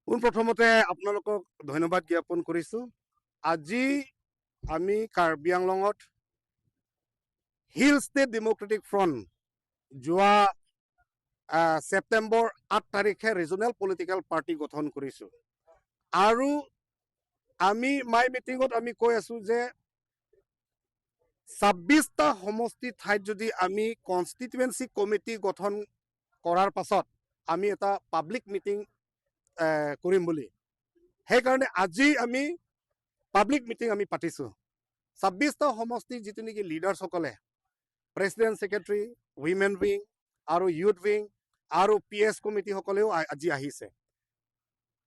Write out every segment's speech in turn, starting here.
পোনপ্ৰথমতে আপোনালোকক ধন্যবাদ জ্ঞাপন কৰিছোঁ। আজি আমি কাৰ্বি আংলঙত হিল ষ্টেট ডেম'ক্ৰেটিক ফ্ৰণ্ট যোৱা ছেপ্টেম্বৰ 8 তাৰিখে ৰিজনেল পলিটিকেল পাৰ্টি গঠন কৰিছোঁ আৰু আমি মাই মিটিঙত আমি কৈ আছোঁ যে 26টা সমষ্টি ঠাইত যদি আমি কনষ্টিটুৱেঞ্চি কমিটি গঠন কৰাৰ পাছত আমি এটা পাব্লিক মিটিং কৰিম বুলি। সেইকাৰণে আজি আমি পাব্লিক মিটিং আমি পাতিছোঁ। 26টা সমষ্টিৰ যিটো নেকি লিডাৰ্ছসকলে, প্ৰেচিডেণ্ট, ছেক্ৰেটাৰী, উইমেন উইং আৰু ইউথ উইং আৰু পি এছ কমিটিসকলেও আজি আহিছে।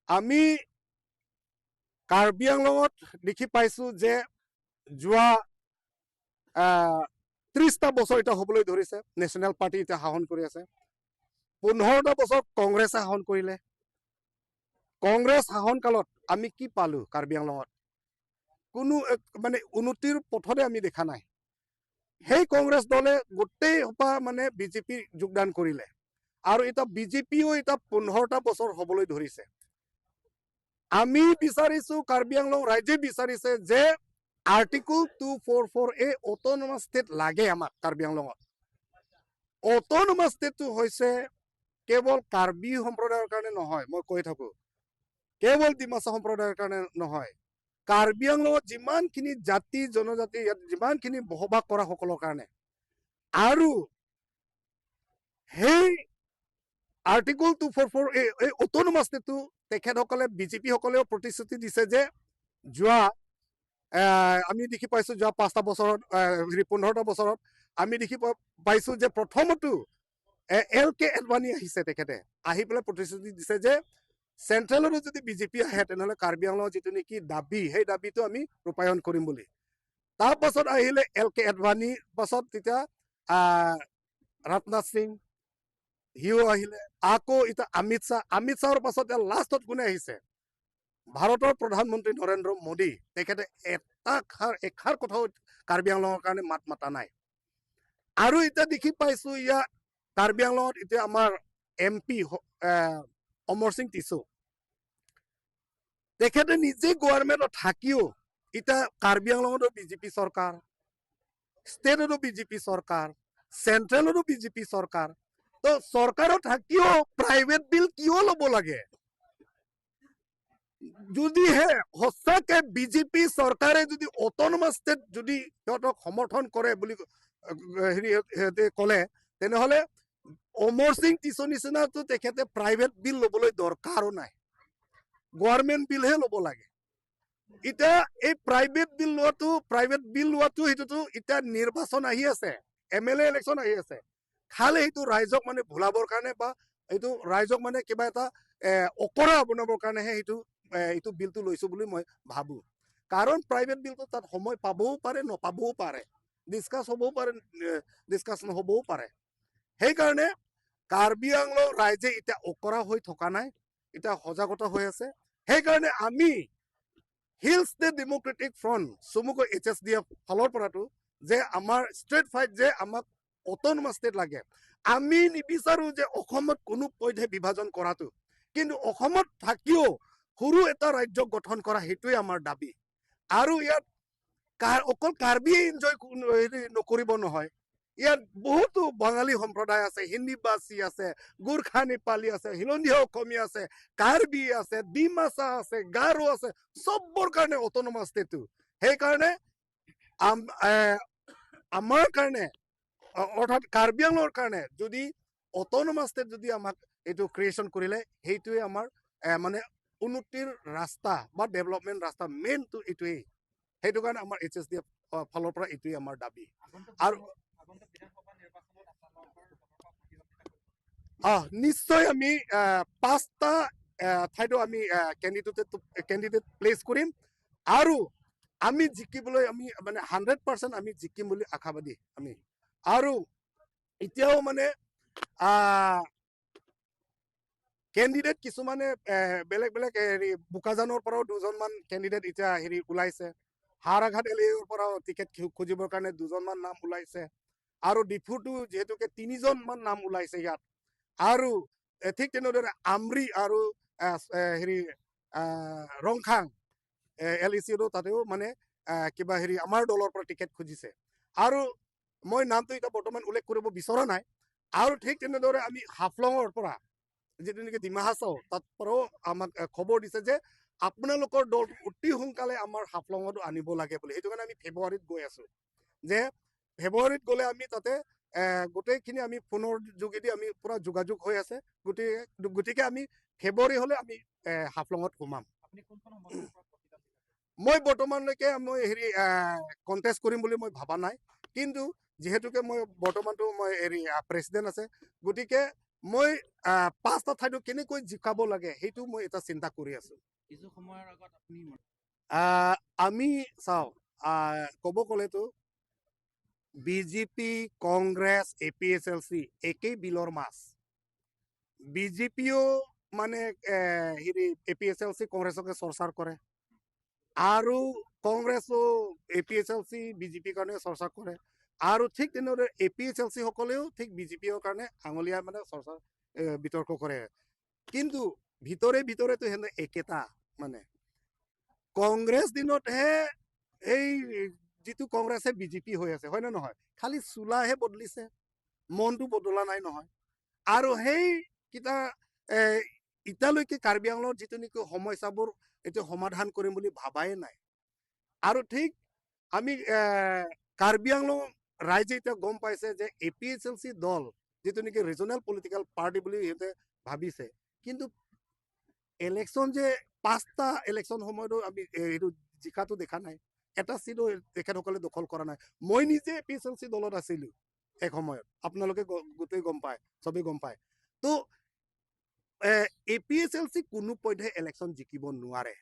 আমি কাৰ্বি আংলঙত দেখি পাইছোঁ যে যোৱা 30টা বছৰ এতিয়া হ'বলৈ ধৰিছে, নেশ্যনেল পাৰ্টি এতিয়া শাসন কৰি আছে। 15টা বছৰ কংগ্ৰেছে শাসন কৰিলে। কংগ্ৰেছ শাসনকালত আমি কি পালোঁ কাৰ্বি আংলঙত? কোনো এক মানে উন্নতিৰ পথতে আমি দেখা নাই। সেই কংগ্ৰেছ দলে গোটেই সোপা মানে বিজেপি যোগদান কৰিলে আৰু এতিয়া বিজেপিও এতিয়া 15টা বছৰ হ'বলৈ ধৰিছে। আমি বিচাৰিছোঁ, কাৰ্বি আংলং ৰাইজে বিচাৰিছে যে আৰ্টিকল 244 এ অট'নমাছ ষ্টেট লাগে আমাক কাৰ্বি আংলঙত। অট'নমাছ ষ্টেটটো হৈছে কেৱল কাৰ্বি সম্প্ৰদায়ৰ কাৰণে নহয়, মই কৈ থাকোঁ, কেৱল ডিমাচা সম্প্ৰদায়ৰ কাৰণে নহয়, কাৰ্বি আংলঙত যিমানখিনি জাতি জনজাতি ইয়াত যিমানখিনি বসবাস কৰা সকলৰ কাৰণে। আৰু সেই আৰ্টিকল 244 এ, এই অট'নমাছ ষ্টেটটো তেখেতসকলে, বিজেপিসকলেও প্ৰতিশ্ৰুতি দিছে যে যোৱা আমি দেখি পাইছোঁ যোৱা 5টা বছৰত, হেৰি 15টা বছৰত আমি দেখি পাইছোঁ যে প্ৰথমতো এল কে আদৱানী আহিছে। তেখেতে আহি পেলাই প্ৰতিশ্ৰুতি দিছে যে চেণ্ট্ৰেলতো যদি বিজেপি আহে, তেনেহ'লে কাৰ্বি আংলঙৰ যিটো নেকি দাবী, সেই দাবীটো আমি ৰূপায়ণ কৰিম বুলি। তাৰপাছত আহিলে এল কে আদৱানীৰ পাছত তেতিয়া ৰাজনাথ সিং, সিও আহিলে। আকৌ এতিয়া অমিত শ্বাহ। অমিত শ্বাহৰ পাছত এতিয়া লাষ্টত কোনে আহিছে? ভাৰতৰ প্ৰধানমন্ত্ৰী নৰেন্দ্ৰ মোদী। তেখেতে এটা এষাৰ কথাও কাৰ্বি আংলঙৰ কাৰণে মাত মাতা নাই। আৰু এতিয়া দেখি পাইছো ইয়াত কাৰ্বি আংলঙত এতিয়া আমাৰ এম পি অমৰ সিং টিছু, তেখেতে নিজে গভৰ্ণমেণ্টত থাকিও এতিয়া কাৰ্বি আংলঙতো বিজেপি চৰকাৰ, ষ্টেটতো বিজেপি চৰকাৰ, চেণ্ট্ৰেলতো বিজেপি চৰকাৰ। তো চৰকাৰত থাকিও প্ৰাইভেট বিল কিয় ল'ব লাগে? যদিহে সঁচাকে বিজেপি চৰকাৰে যদি অট'নমাছ ষ্টেট যদি সিহঁতক সমৰ্থন কৰে বুলি হেৰি সিহঁতে ক'লে, তেনেহ'লে অমৰ সিং টিছু নিচিনাটো তেখেতে প্ৰাইভেট বিল ল'বলৈ দৰকাৰো নাই, গভৰ্ণমেণ্ট বিলহে ল'ব লাগে। এতিয়া এই প্ৰাইভেট বিল লোৱাটো সেইটোতো এতিয়া নিৰ্বাচন আহি আছে, এম এল এ ইলেকশ্যন আহি আছে, খালি সেইটো ৰাইজক মানে ভুলাবৰ কাৰণে বা এইটো ৰাইজক মানে কিবা এটা অকৰা বনাবৰ কাৰণেহে সেইটো এইটো বিলটো লৈছো বুলি মই ভাবো। কাৰণ প্ৰাইভেট বিলটো তাত সময় পাবও পাৰে, নপাবও পাৰে, ডিছকাছ হ'বও পাৰে, ডিছকাছ নহ'বও পাৰে। সেইকাৰণে কাৰ্বি আংলং ৰাইজে এতিয়া অকৰা হৈ থকা নাই, এতিয়া সজাগতা হৈ আছে। সেইকাৰণে আমি হিল ষ্টেট ডেম'ক্ৰেটিক ফ্ৰণ্ট চমুকৈ এইচএছডিএফ ফালৰ পৰাটো যে আমাৰ ষ্ট্ৰেট ফাইট যে আমাক অট'নমাছ ষ্টেট লাগে। আমি নিবিচাৰো যে অসমত কোনো পধ্যে বিভাজন কৰাটো, কিন্তু অসমত থাকিও সৰু এটা ৰাজ্য গঠন কৰা, সেইটোৱে আমাৰ দাবী। আৰু ইয়াত অকল কাৰ্বিয়ে এনজয় হেৰি নকৰিব নহয়, ইয়াত বহুতো বাঙালী সম্প্ৰদায় আছে, হিন্দী ভাষী আছে, গোৰ্খা নেপালী আছে, খিলঞ্জীয়া অসমীয়া আছে, কাৰ্বি আছে, ডিমাচা আছে, গাৰো আছে, চবৰ কাৰণে অট'নমাছ ষ্টেটটো। সেইকাৰণে আমাৰ কাৰণে অৰ্থাৎ কাৰ্বি আংলঙৰ কাৰণে যদি অট'নমাছ ষ্টেট যদি আমাক এইটো ক্ৰিয়েশ্যন কৰিলে, সেইটোৱে আমাৰ মানে উন্নতিৰ ৰাস্তা বা ডেভেলপমেণ্ট ৰাস্তা মেইনটো এইটোৱেই। সেইটো কাৰণে আমাৰ এইচএছডিএফ ফালৰ পৰা এইটোৱেই আমাৰ দাবী। আৰু আগন্তুক বিধানসভা নিৰ্বাচনত আপোনালোকৰ দলৰ পৰা প্ৰতিদ্বন্দ্বিতা কৰিব? নিশ্চয়, আমি পাঁচটা ঠাইতো আমি কেণ্ডিডেট প্লেচ কৰিম আৰু আমি জিকিবলৈ আমি মানে 100% আমি জিকিম বুলি আশাবাদী আমি। আৰু এতিয়াও মানে কেণ্ডিডেট কিছুমানে বেলেগ বেলেগ হেৰি বোকাজানৰ পৰাও দুজনমান কেণ্ডিডেট এতিয়া হেৰি ওলাইছে, হাওৰাঘাট এল এৰ পৰাও টিকেট খুজিবৰ কাৰণে দুজনমান নাম ওলাইছে আৰু ডিফুটো যিহেতুকে তিনিজনমান নাম ওলাইছে ইয়াত। আৰু ঠিক তেনেদৰে আমৰি আৰু হেৰি ৰংখাং এল ই চিটো তাতেও মানে কিবা হেৰি আমাৰ দলৰ পৰা টিকেট খুজিছে। আৰু মই নামটো এতিয়া বৰ্তমান উল্লেখ কৰিব বিচৰা নাই। আৰু ঠিক তেনেদৰে আমি হাফলঙৰ পৰা যিটো নেকি ডিমা হাছাও, তাত পৰাও আমাক খবৰ দিছে যে আপোনালোকৰ দল অতি সোনকালে আমাৰ হাফলঙতো আনিব লাগে বুলি। সেইটো কাৰণে আমি ফেব্ৰুৱাৰীত গৈ আছোঁ, যে ফেব্ৰুৱাৰীত গ'লে আমি তাতে গোটেইখিনি আমি ফোনৰ যোগেদি আমি পূৰা যোগাযোগ হৈ আছে। গতিকে আমি ফেব্ৰুৱাৰী হ'লে আমি হাফলঙত সোমাম। আপুনি কোনখন সমষ্টিৰ পৰা প্ৰতিদ্বন্দ্বিতা কৰিব? মই বৰ্তমানলৈকে মই হেৰি কণ্টেষ্ট কৰিম বুলি মই ভবা নাই, কিন্তু যিহেতুকে মই বৰ্তমানটো মই হেৰি প্ৰেচিডেণ্ট আছে, গতিকে মই 5টা ঠাইতো কেনেকৈ জিকাব লাগে সেইটো মই এটা চিন্তা কৰি আছোঁ। কিছু সময়ৰ আগত আপুনি আমি চাওঁ, ক'ব গ'লেতো BJP, Congress, A P H L C একেই বিলৰ মাছ। বিজেপিও মানে হেৰি A P H L C কংগ্ৰেছকে চৰ্চাৰ কৰে, আৰু কংগ্ৰেছো A P H L C বিজেপিৰ কাৰণে চৰ্চা কৰে, আৰু ঠিক তেনেদৰে A P H L C সকলেও ঠিক বিজেপিৰ কাৰণে আঙুলিয়াই মানে চৰ্চা বিতৰ্ক কৰে। কিন্তু ভিতৰে ভিতৰেতো সেনে একেটা। মানে কংগ্ৰেছ দিনতহে এই যিটো কংগ্ৰেছে বিজেপি হৈ আছে, হয় নে নহয়? খালি চোলাহে বদলিছে, মনটো বদলা নাই নহয়। আৰু সেইকেইটা এতিয়ালৈকে কাৰ্বি আংলঙত যিটো নেকি সমস্যাবোৰ এইটো সমাধান কৰিম বুলি ভাবাই নাই। আৰু ঠিক আমি কাৰ্বি আংলং ৰাইজে এতিয়া গম পাইছে যে এ পি এইচ এল C দল যিটো নেকি ৰিজনেল পলিটিকেল পাৰ্টি বুলি সিহঁতে ভাবিছে, কিন্তু ইলেকশ্যন যে 5টা ইলেকশ্যন সময়তো আমি এইটো জিকাটো দেখা নাই, এটা চিটো তেখেতসকলে দখল কৰা নাই। মই নিজে এ পি এইচ এল C দলত আছিলোঁ এক সময়ত, আপোনালোকে গোটেই গম পায়, চবেই গম পায়। তো এ পি এইচ এল C কোনো পধ্যে ইলেকশ্যন জিকিব নোৱাৰে।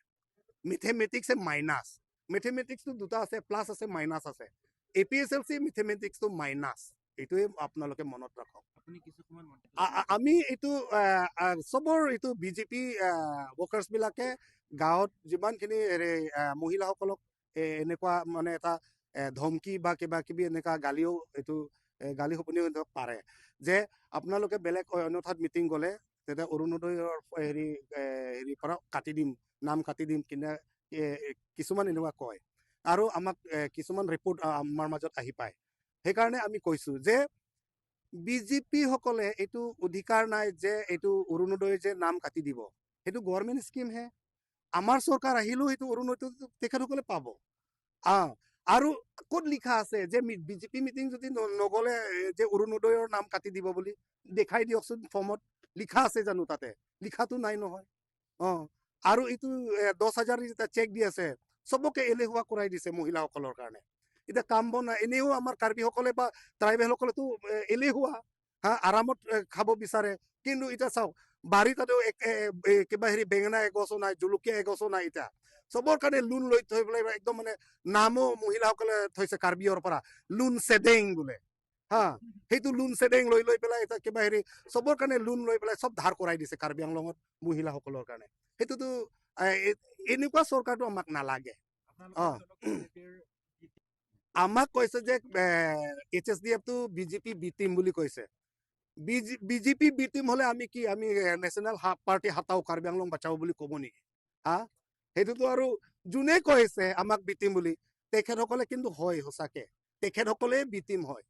মেথেমেটিক্সে মাইনাছ, মেথেমেটিক্সটো দুটা আছে, প্লাছ আছে, মাইনাছ আছে। এ P H L C মেথেমেটিক্সটো minus, এইটোৱে আপোনালোকে মনত ৰাখক। আপুনি কিছু সময়ত মন্তব্য আমি এইটো চবৰ এইটো বিজেপি ৱৰ্কাৰ্ছবিলাকে গাঁৱত যিমানখিনি হেৰি মহিলাসকলক এনেকুৱা মানে এটা ধমকি বা কিবা কিবি এনেকুৱা গালিও এইটো গালি শুনিও পাৰে যে আপোনালোকে বেলেগ অন্য ঠাইত মিটিং গ'লে তেতিয়া অৰুণোদয়ৰ হেৰি হেৰিৰ পৰা কাটি দিম, নাম কাটি দিম, কিনে কিছুমান এনেকুৱা কয়। আৰু আমাক কিছুমান ৰিপৰ্ট আমাৰ মাজত আহি পায়। সেইকাৰণে আমি কৈছোঁ যে বিজেপিসকলে এইটো অধিকাৰ নাই যে এইটো অৰুণোদয় যে নাম কাটি দিব, সেইটো গভৰ্ণমেণ্ট স্কিমহে। আমাৰ চৰকাৰ আহিলেও সেইটো অৰুণোদয় তেখেতসকলে পাব। আৰু ক'ত লিখা আছে যে বিজেপি মিটিং যদি নগ'লে যে অৰুণোদয়ৰ নাম কাটি দিব বুলি? দেখাই দিয়কচোন, ফৰ্মত লিখা আছে জানো? তাতে লিখাটো নাই নহয়। আৰু এইটো 10,000 যেতিয়া চেক দি আছে, চবকে এলেহুৱা কৰাই দিছে মহিলাসকলৰ কাৰণে। এতিয়া কাম বন নাই, এনেও আমাৰ কাৰ্বিসকলে বা ট্ৰাইবেলসকলেতো এলেহুৱা, হা, আৰামত খাব বিচাৰে। কিন্তু এতিয়া চাওক, বাৰীতাতেও কিবা হেৰি বেঙেনা এগছো নাই, জলকীয়া এগছো নাই। এতিয়া চবৰ কাৰণে লোন লৈ থৈ পেলাই একদম মানে নামো মহিলাসকলে থৈছে কাৰ্বিৰ পৰা লোন চেডেং বোলে, হা, সেইটো লোন চেডেং লৈ লৈ পেলাই এতিয়া কিবা হেৰি চবৰ কাৰণে লোন লৈ পেলাই চব ধাৰ কৰাই দিছে কাৰ্বি আংলঙত মহিলাসকলৰ কাৰণে। সেইটোতো এনেকুৱা চৰকাৰটো আমাক নালাগে। আপোনালোকৰ দলক বিজেপিৰ আমাক কৈছে যে এইচ এছ ডি এফটো বিজেপি বি টিম বুলি কৈছে। বিজেপি বি টিম হ'লে আমি কি, আমি নেশ্যনেল পাৰ্টি হাতাও কাৰ্বি আংলং বাচাও বুলি ক'ব নেকি? হা, সেইটোতো আৰু যোনে কৈছে আমাক বি টিম বুলি, তেখেতসকলে কিন্তু হয় সঁচাকে তেখেতসকলে বি টিম হয়।